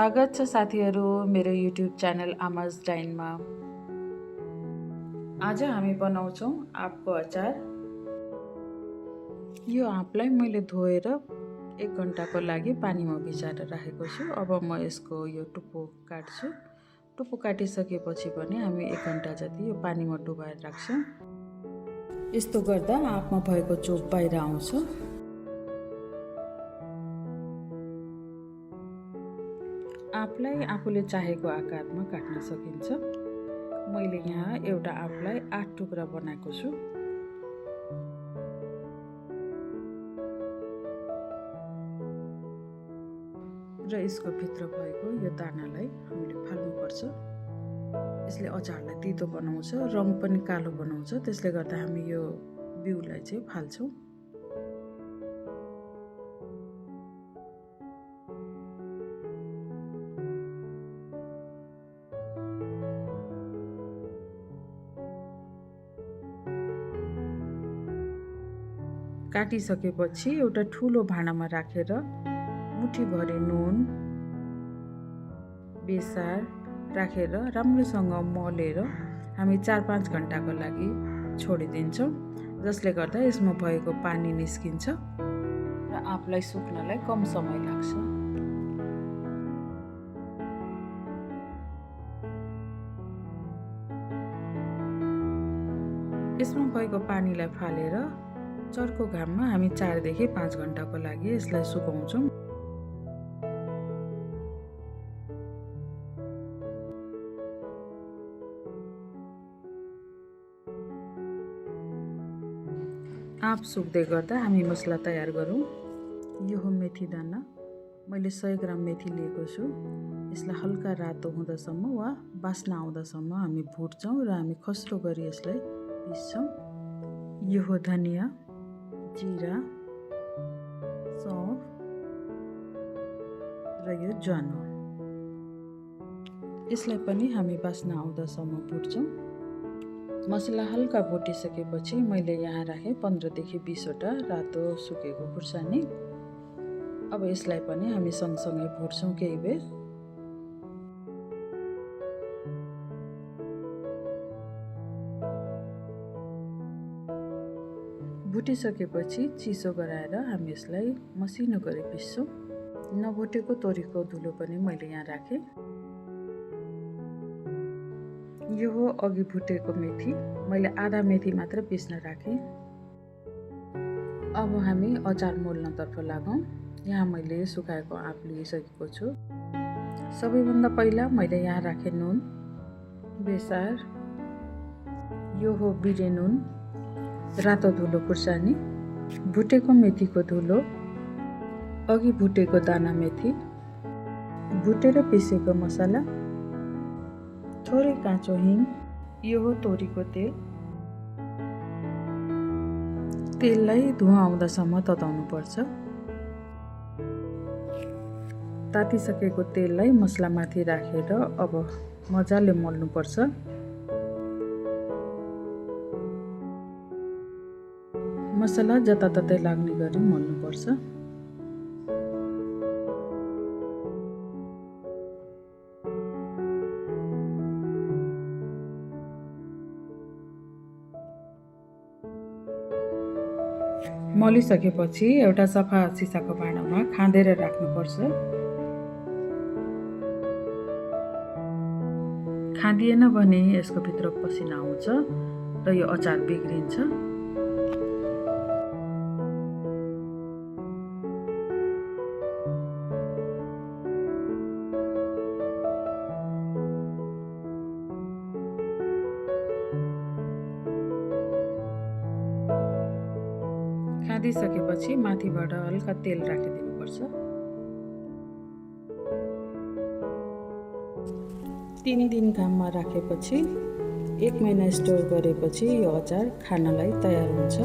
स्वागत छ साथीहरू मेरो युट्युब च्यानल आमाज डाइनमा। आज हामी बनाउँछौँ आँपको अचार। यो आँपलाई मैले धोएर 1 घण्टाको लागि पानीमा भिजाएर राखेको छु। अब म यसको यो टुप्पो काट्छु। टुप्पो काटिसकेपछि पनि हामी 1 घण्टा जति यो पानीमा डुबाएर राख्छौँ। यस्तो गर्दा आँपमा भएको चोप बाहिर आउँछ। आँपलाई आफूले चाहेको आकारमा काट्न सकिन्छ। मैले यहाँ एउटा आँपलाई 8 टुक्रा बनाएको छु। र यसको भित्र भएको यो दानालाई हामीले फाल्नुपर्छ। यसले अचारलाई तितो बनाउँछ, रङ पनि कालो बनाउँछ। त्यसले गर्दा हामी यो बिउलाई चाहिँ फाल्छौँ। काटिसकेपछि एउटा ठुलो भाँडामा राखेर मुठीभरि नुन, बेसार राखेर राम्रोसँग मलेर हामी 4-5 घण्टाको लागि छोडिदिन्छौँ, जसले गर्दा यसमा भएको पानी निस्किन्छ र आँपलाई सुक्नलाई कम समय लाग्छ। यसमा भएको पानीलाई फालेर चर्को घाममा हामी 4 देखि 5 घण्टाको लागि यसलाई सुकाउँछौँ। आँप सुक्दै गर्दा हामी मसला तयार गरौँ। यो हो मेथी दाना। मैले 100 ग्राम मेथी लिएको छु। यसलाई हल्का रातो हुँदासम्म वा बास्ना आउँदासम्म हामी भुट्छौँ र हामी खस्रो गरी यसलाई पिस्छौँ। यो हो धनिया, जिरा, सौंफ र यो ज्वानो। यसलाई पनि हामी बास्ना आउँदासम्म भुट्छौँ। मसला हल्का भुटिसकेपछि मैले यहाँ राखेँ 15 देखि 20 वटा रातो सुकेको खुर्सानी। अब यसलाई पनि हामी सँगसँगै भुट्छौँ केही बेर। भुटिसकेपछि चिसो गराएर हामी यसलाई मसिनो गरी पिस्छौँ। नभुटेको तोरीको धुलो पनि मैले यहाँ राखेँ। यो हो अघि भुटेको मेथी। मैले आधा मेथी मात्र पिस्न राखेँ। अब हामी अचार मोल्नतर्फ लागौँ। यहाँ मैले सुकाएको आँप लिइसकेको छु। सबैभन्दा पहिला मैले यहाँ राखेँ नुन, बेसार, यो हो बिरे नुन, रातो धुलो खुर्सानी, भुटेको मेथीको धुलो, अघि भुटेको दाना मेथी, भुटेर पिसेको मसला, थोरै काँचो हिङ, यो हो तोरीको तेल। तेललाई धुवा आउँदासम्म तताउनु पर्छ। तातिसकेको तेललाई मसलामाथि राखेर अब मजाले मोल्नुपर्छ। मसला जताततै लाग्ने गरी मोल्नुपर्छ। मलिसकेपछि एउटा सफा सिसाको भाँडामा खाँदेर राख्नुपर्छ। खाँदिएन भने यसको भित्र पसिना आउँछ र यो अचार बिग्रिन्छ। खाँदिसकेपछि माथिबाट हल्का तेल राखिदिनुपर्छ। 3 दिन घाममा राखेपछि 1 महिना स्टोर गरेपछि यो अचार खानलाई तयार हुन्छ।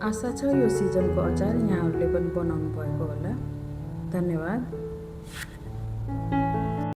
आशा छ यो सिजनको अचार यहाँहरूले पनि बनाउनु भएको होला। धन्यवाद।